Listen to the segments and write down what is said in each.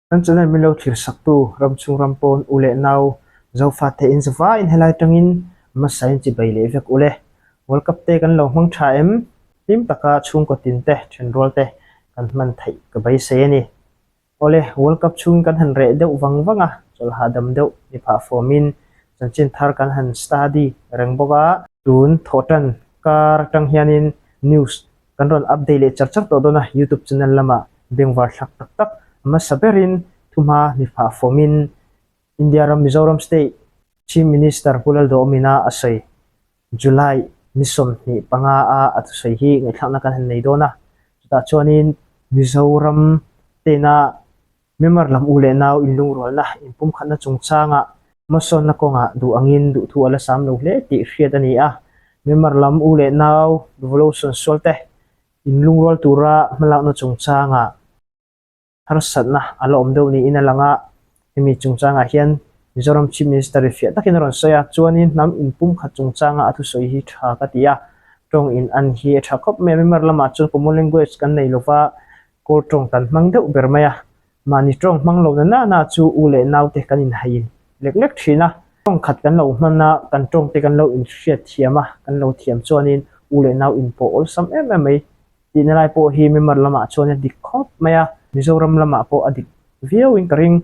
Kan channel min lo thlir saktu ramchhung ram pawn u leh nau Zofate in zavaiin helai tangin hmasa in chibai leh vek ule. World Cup te kan lo hmang tha em? Hlim taka chhungkaw tin te, thenrual te kan hman theih ka beisei a ni. Awle, World Cup chhungin kan han reh deuh vang vang a, chawlh hahdam deuh ni phah fawmin chanchin thar kan han study reng bawk a. Tun thawhtan kar atang hianin news kan rawn update leh char char tawh dawn a, YouTube channel lamah bengvar thlak tak tak a hmasa berin thuhma ni phah fawmin India ram Mizoram State Chief Minister Pu Lalduhawmina a sawi. July ni 25 a a thusawi hi ngaihthlakna kan han nei dawn a, chutah chuanin Mizoram tena Myanmar lam u leh nau inlungrualna inpumkhatna chungchangah hmasawnna kawngah duh angin duhthu a la sam lo hle tih hriat a ni a. Myanmar lam u leh nau revolution sualte inlungrual tura hmalakna chungchangah harsatna a la awm deuh niin a lang a, hemi chungchangah hian Mizoram Chief Minister i fiah takin a rawn sawi a, chuanin hnam inpumkhat chungchanga a thusawi hi tha ka ti a, tawng in an hi a tha khawp mai a, Myanmar lamah chuan common language kan nei lova, Kawl tawng kan hmang deuh ber mai a, mahni tawng hmang lo na na na chu u leh naute kan inhaiin lek lek thin a, tawng khat kan lo hman a, kan tawngte kan lo inhriat thiam a, kan lo thiam chuanin u leh nau inpawh awlsam em em mai. Tihna lai pawh hi Myanmar lamah chuan a dik khawp mai a, Mizoram lamah pawh a dik viauin ka ring.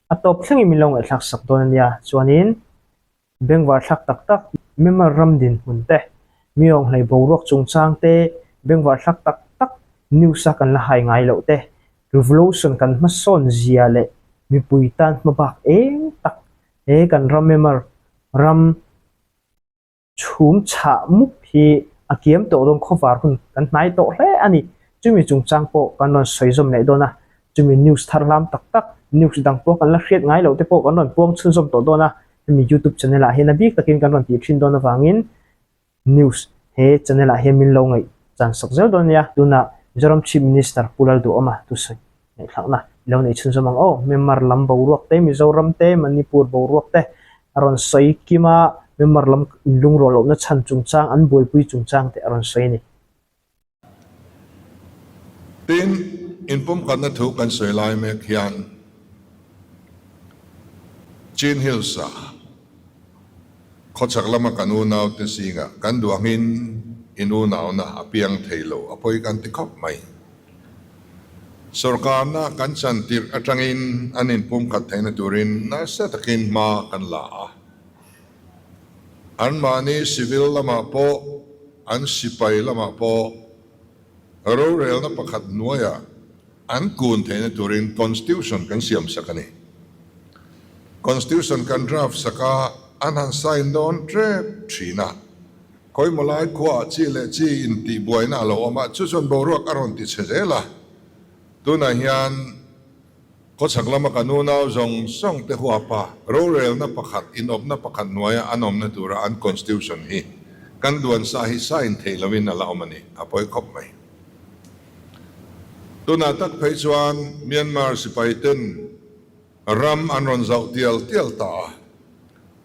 A tawp thlengin min lo ngaihthlak sak dawn a nia, chuanin bengvar thlak tak tak Myanmar ram dinhmun te, mi awnghlei boruak chungchang te, bengvar thlak tak tak news a kan la hai ngai loh te, revolution kan hmasawn zia leh mipui tan hmabak eng tak he kan ram Myanmar ram Chhum chhah mup hi a kiam tawh dawn khawvar hun kan hnai tawh hle a ni. Chumi chungchang pawh kan rawn sawi zawm leh dawn a, chumi news thar hlam tak tak, news dang pawh kan la hriat ngai loh te pawh kan rawn puang chhunzawm tawh dawn a, hemi youtube channel ah hian a bik takin kan rawn tih thin dawn avangin news he channel ah hian min lo ngaih chan sak zel dawn a nia. Tunah Mizoram Chief Minister Pu Lalduhawma thusawi Ngaihthlakna i lo nei chhunzawm ang aw. Myanmar lam boruak te, Mizoram te, Manipur boruak te a rawn sawi kim a, Myanmar lam inlungrual lohna chhan chungchang, an buaipui chungchang te a rawn sawi a ni. Tin, inpumkhatna thu kan sawi lai mek hian Chin Hills-a khawchhak lama kan unaute zingah kan duh angin in unauna a piang thei lo, a pawi kan ti khawp mai. Sorkarna kan chan tirh atangin an inpumkhat theihna turin nasa takin hma kan la a. Anmahni civil lamah pawh, an sipai lamah pawh rorelna pakhat hnuaiah an kun theihna turin Constitution kan siam sak a ni. Constitution kan draft sak a, an han sign dawn tep thin a. Khawimaw lai khuaah chi leh chi intihbuaina a lo awm a, chu chuan boruak a rawn ti chhe zel a. Tunah hian khawchhak lama kan unau zawng zawng te huapa rorelna pakhat, inawpna pakhat hnuaia an awmna tura an constitution hi kan duan sa hi sign theih loin a la awm a ni, a pawi khawp mai. Tunah tak phei chuan Myanmar sipai ten Ram an rawn zauh tial tial ta a,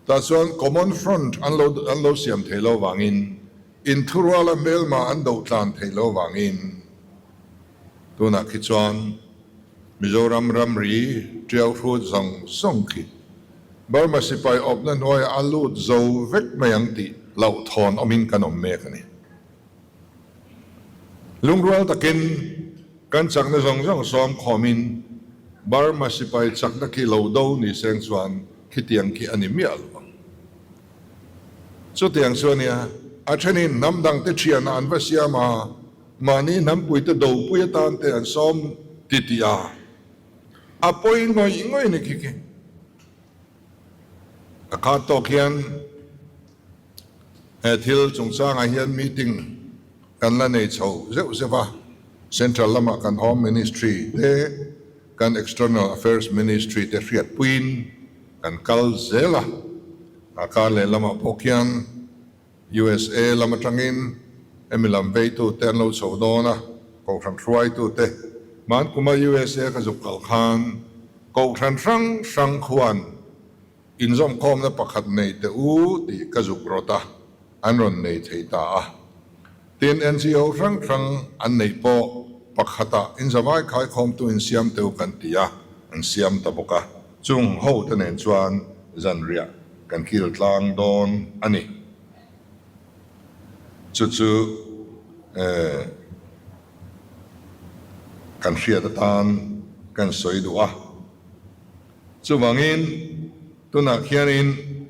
tah chuan Common Front an lo an lo siam thei lo vangin, inthuruala hmelma an doh tlan thei lo vangin tunah khi chuan Mizoram ramri tiau hrut zawng zawng khi Burma sipai awpna hnuaiah a lut zo vek mai ang tih hlauhthawn awmin kan awm mek a ni. Lungrual takin kan chakna zawng zawng sawm khawmin Burma sipai chakna khi lo do ni seng chuan khitiang khi a ni miah lo ang. Chutiang chu a nia, a thenin hnam dangte thianah an va siam a, mahni hnampuite dopui atan te an sawm titih a, a pawi ngawih ngawih ni khi khi. A khat tawk hian He thil chungchangah hian meeting kan la nei chho zeuh zeuh a, Central lamah kan Home Ministry te, kan External Affairs Ministry te hriatpuiin kan kal zel a, a kar leh lamah pawh khian USA lam atangin hemi lam veitute an lo chho dawn a, Kohhran hruaitute hmankuma USA ka zuk kal khan Kohhran hrang hrang khuan Inzawmkhawmna pakhat nei teh u tih ka zuk rawt a, an rawn nei thei ta a. Tin, NGO hrang hrang an neih pawh pakhatah inzavai khaikhawmtu insiam teh u kan ti a, an siam ta bawk a, chung hote nen chuan zanriah kan kil tlang dawn a ni. Chu chu kan hriat atan kan sawi duh a. Chuvangin tunah khianin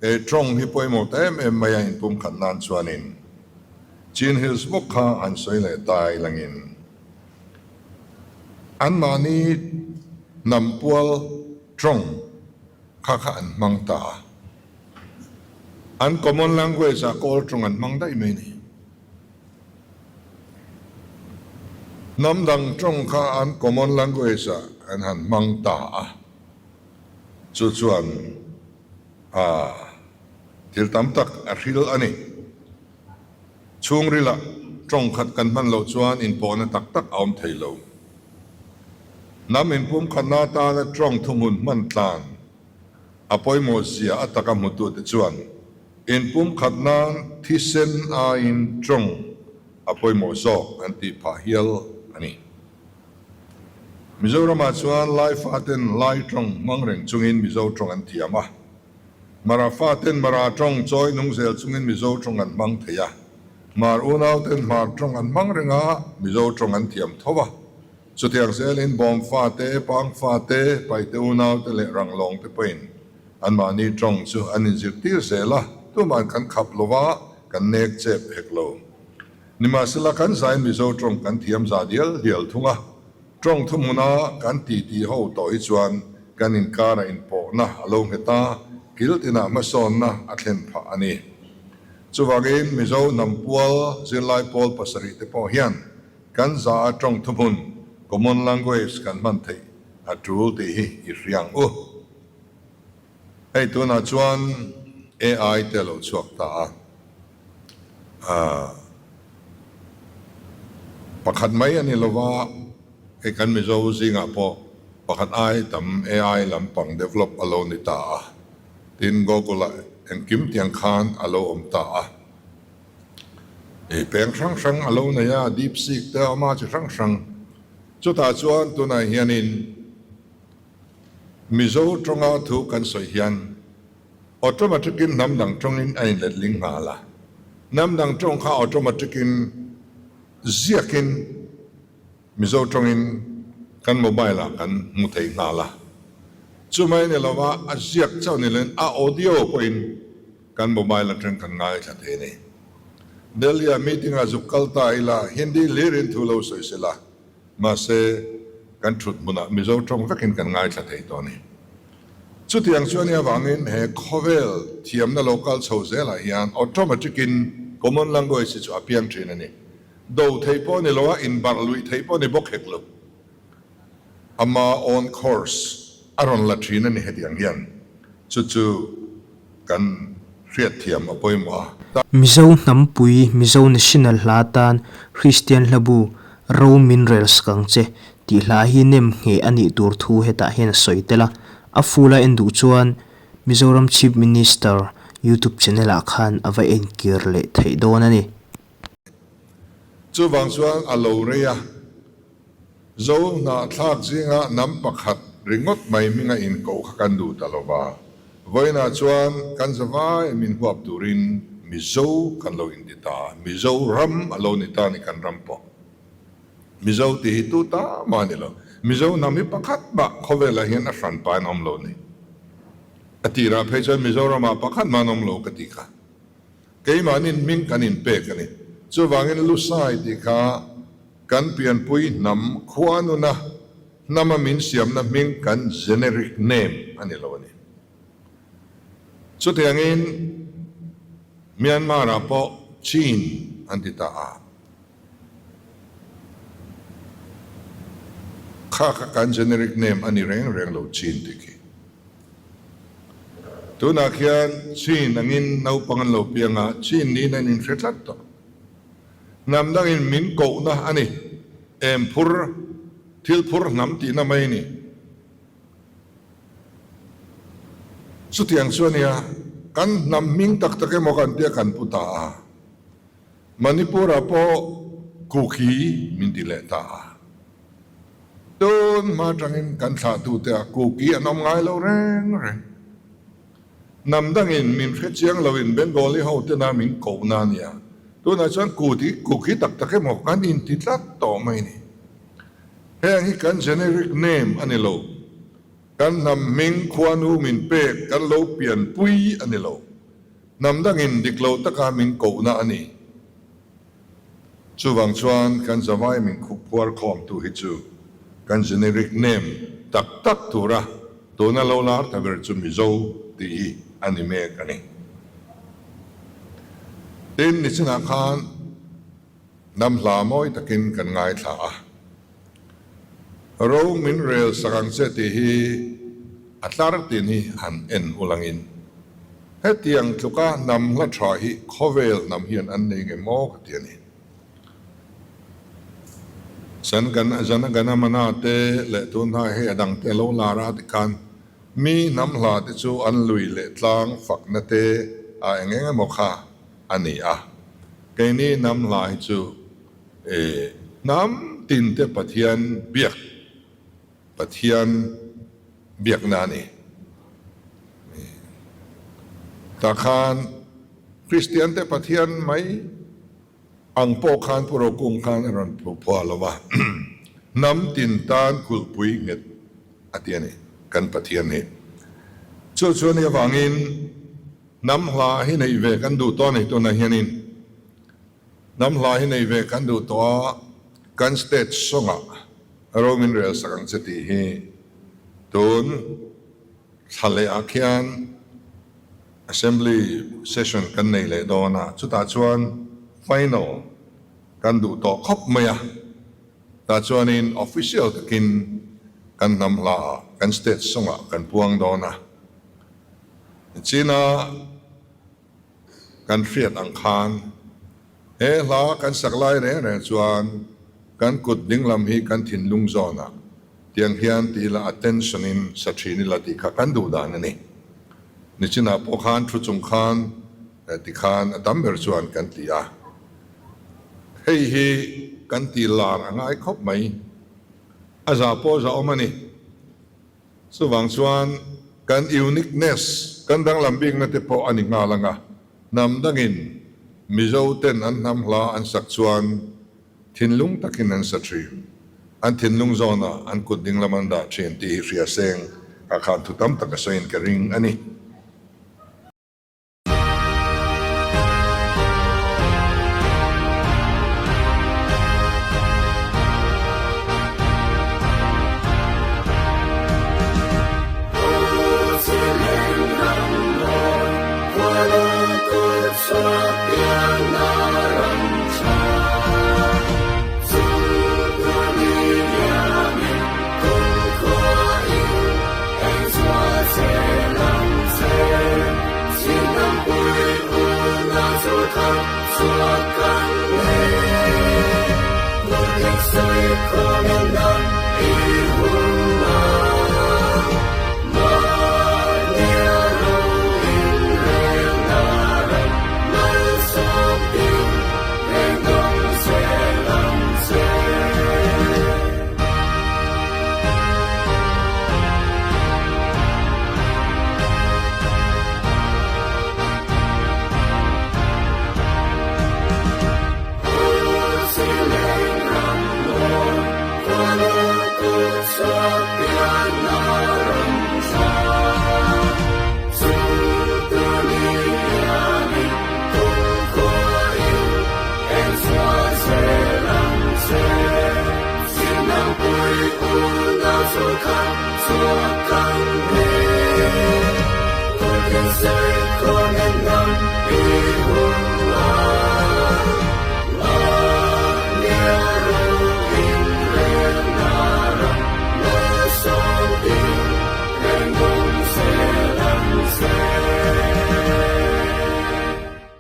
he tawng hi pawimawh ta em em mai a inpumkhat nan chuanin Chin Hills bawk kha han sawi leh ta ilangin anmahni hnam pual tawng kha kha an hmang ta a. An common language ah Kawl tawng an hmang daih mai a ni. Hnam dang tawng kha an common language ah an han hmang ta a, chu chuan a thil tam tak a hril a ni. Chhungril ah tawng khat kan hman loh chuan inpawhna tak tak a awm thei lo. Hnam inpumkhatna atana tawng thuhmun hman tlan a pawimawh zia a taka hmutute chuan inpumkhat nan thisen aiin tawng a pawimawh zawk an tih phah hial a ni. Mizoramah chuan Lai faten Lai tawng hmang reng chungin Mizo tawng an thiam a, Mara faten Mara tawng chawi nung zel chungin Mizo tawng an hmang thei a, Hmar unauten Hmar tawng an hmang reng a, Mizo tawng an thiam tho a. Chutiang zelin bawm fate, pang fate, paite unaute leh ranglawng te pawhin anmahni tawng chu an inzirtir zel a, tuman kan khap lo va, kan nek chep hek lo. Nimahsela kan zain Mizo tawng kan thiam za dial dial thung a, tawng thuhmuna kan titi ho tawh hi chuan kan inkara inpawhna a lo nghet a, kil tinah hmasawnna a thlen phah a ni. Chuvangin Mizo hnam pual zirlai pawl pasarih te pawh hian Kan za a tawng thuhmun, common language, kan hman theih a tul tih hi i hria ang u. Hei tunah chuan AI te a lo chhuak ta a, pakhat mai a ni lova, hei kan Mizo zingah pawh pakhat ai tam AI lampang develop a lo ni ta a, tin Google-ah engkim tiang khan a lo awm ta a. Ei peng hrang hrang a lo nei a, deep seek te a awm a, chi hrang hrang. Chutah chuan tunah hianin Mizo tawnga thu kan sawi hian automatic-in hnam dang tawngin a inletling nghal a. Hnam dang tawng kha automatic-in ziakin Mizo tawngin kan mobile ah kan hmu thei nghal a. Chumai ni lova a ziak chauh ni loin a audio pawhin kan mobile atang kan ngaithla thei a ni. Delhi ah meeting ah zuk kal ta ila Hindi hlirin thu lo sawi sela, mahse kan thut hmunah Mizo tawng vekin kan ngaithla thei tawh a ni. Chutiang chu a nih avangin he khawvel thiamna lo kal chho zelah hian automatic in common language hi chu a piang thin a ni. Do theih pawh ni lo a, inbarh luih theih pawh ni bawk hek lo. Ama own course a rawn la thin a ni hetiang hian chu chu kan hriatthiam a pawimawh a. Mizo hnampui Mizo National hla tan Kristian hlabu Ro min rel sak ang che tih hla hi nem ngheh a nih tur thu hetah hian a sawi tel a. A full a en duh chuan Mizoram Chief Minister YouTube channel ah khan a va enkir leh theih dawn a ni. Chuvang chuan a lo rei a, Zo hnahthlak zinga hnam pakhat ringawt mai hminga inkoh kha kan duh ta lo va, vawiinah chuan kan zavai min huap turin Mizo kan lo inti ta, Mizo ram a lo ni ta ni kan ram pawh. Mizo tih hi tu ta mah a ni lo, Mizo hnam hi pakhat mah khawvelah hian a hran pa in a awm lo ni. A tirah phei chuan Mizoramah pakhat mah an awm lo ka ti kha. Keimahnin hming kan inpek a ni. Chuvangin Lusai tih kha kan pianpui hnam khuanuna hnama min siamna hming kan generic name a ni lo a ni. Chutiangin Myanmar-ah pawh Chin an ti ta a. Kha kha kan generic name a ni reng reng lo Chin tih khi. Tunah khian Chin angin naupang an lo piang a, Chin niin an inhre tlat tawh. Hnam dangin min kohna a ni, em phur, thil phur hnam tihna mai a ni. Chutiang chu a nia, kan hnam hming tak tak emaw kan tia kan pu ta a. Manipur-ah pawh Kuki min ti leh ta a. Tun hma atangin kan thlahtute ah Kuki an awm ngai lo reng reng. Hnam dangin min hre chiang loin Bengali ho tena min kohna a nia. Tunah chuan Kuti Kuki tak tak emaw kan inti tlat tawh mai ni. Heng hi kan generic name a ni lo. Kan hnam hming khuanu min pek kan lo pianpui a ni lo. Hnam dangin dik lo taka min kohna a ni. Chuvang chuan kan zavai min khup phuar khawmtu hi chu kan generic name tak tak tura tuna lo lar ta ber chu Mizo tih hi a ni mek a ni. Tin, nichinah khan hnam hla mawi takin kan ngaithla a. Ro min rel sak ang che tih hi a tlar tin hi han en ulangin hetiang tluka hnam hla tha hi khawvel hnam hian an nei nge maw ka ti a ni. Janaganamana te leh tunhnai hei a dang te lo lar a tikhan mi hnam hla te chu an lui leh tlang fakna te a eng eng emaw kha a ni a. Keini hnam hla hi chu E hnam tinte Pathian biak, Pathian biakna a ni. Tah khan Kristiante Pathian mai ang pawh khan Pu Rokung khan a rawn phuah lo va, hnam tin tan kulhpui nghet a ti a ni kan Pathian hi. Chu chu a nih avangin hnam hla hi neih ve kan duh tawh a ni tunah hianin. Hnam hla hi nei ve kan duh tawh a, kan state sawngah ro min rel sak ang che tih hi tun thla leh ah khian Assembly session kan nei leh dawn a, chutah chuan final kan duh tawh khawp mai a, tah chuanin official takin kan hnam hla ah kan state sawngah kan puang dawn a, China. Kan hriat ang khan he hla kan sak lai reng reng chuan kan kut dinglam hi kan thinlung zawnah tiang hian ti ila attention in sa thin ila tih kha kan duh dan a ni. Nichinah pawh khan thu chung khan ti khan a tam ber chuan kan ti a. Hei hi kan ti lar a ngai khawp mai. A zah pawh zah awm a ni. Chuvang chuan kan uniqueness, kan danglam bikna te pawh a ni nghal ang a, hnam dangin Mizo ten an hnam hla an sak chuan thinlung takin an sa thin, an thinlung zawnah an kut dinglam an dah thin tih hi hria seng ah khan thu tam tak a sawiin ka ring a ni.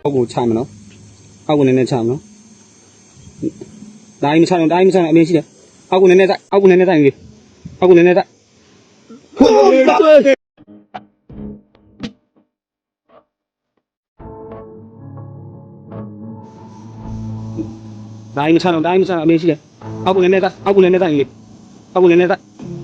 အောက်ကိုချမနော်အောက်ကိုနည်းနည်းချမနော်ဒါအိမ်မချတော့ဒါအိမ်မချတော့အမေရှိတယ်အောက်ကိုနည်းနည်းတိုက်အောက်ကိုနည်းနည်းတိုက်လေအောက်ကိုနည်းနည်းတိုက်ဒါအိမ်မချတော့ဒါအိမ်မချတော့အမေရှိတယ်အောက်ကိုနည်းနည်းတိုက်အောက်ကိုနည်းနည်းတိုက်လေအောက် အောက်ကိုနည်းနည်းစိုက်။